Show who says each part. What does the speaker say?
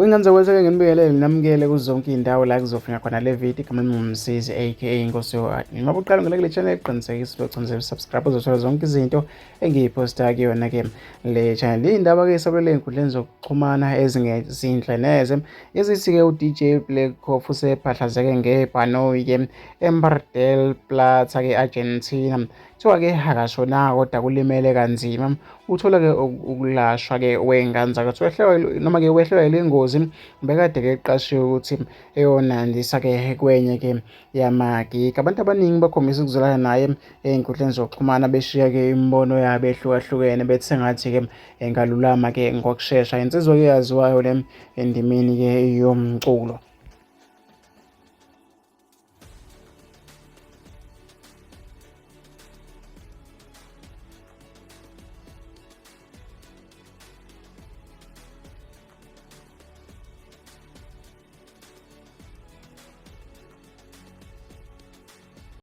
Speaker 1: Kwingane zakwethu-ke nginibingelele namukele kuzo zonke iy'ndawo la kuzofika khona le video. Igama lami nguMsizi aka Inkosi yo-Admin. Uma uqala ungena kule channel, qinisekisa ukuthi subscribe uzothola zonke izinto engiyiphosta kuyona-ke le channel. Iy'ndaba-ke esabelele ey'nkundleni zokuxhumana ezingezinhle neze ezithi-ke u-DJ Black Coffee usephahlazeke ngebhanoyi-ke eMar del Plata-ke Argentina. Kuthiwa-ke akashonanga kodwa kulimele kanzima. Uthola-ke ukulashwa-ke wey'ngane zakhe. Kuthiwa noma-ke wehlelwa yile ngozi bekade-ke eqashiwe ukuthi eyonandisa-ke kwenye-ke yamagigi. Abantu abaningi bakhombisa ukuzwelana naye ey'nkundleni zokuxhumana beshiya-ke imibono yabo ehlukahlukene bethi sengathi-ke engalulama-ke ngokushesha. Insizwa-ke yaziwayo le endimeni-ke yomculo.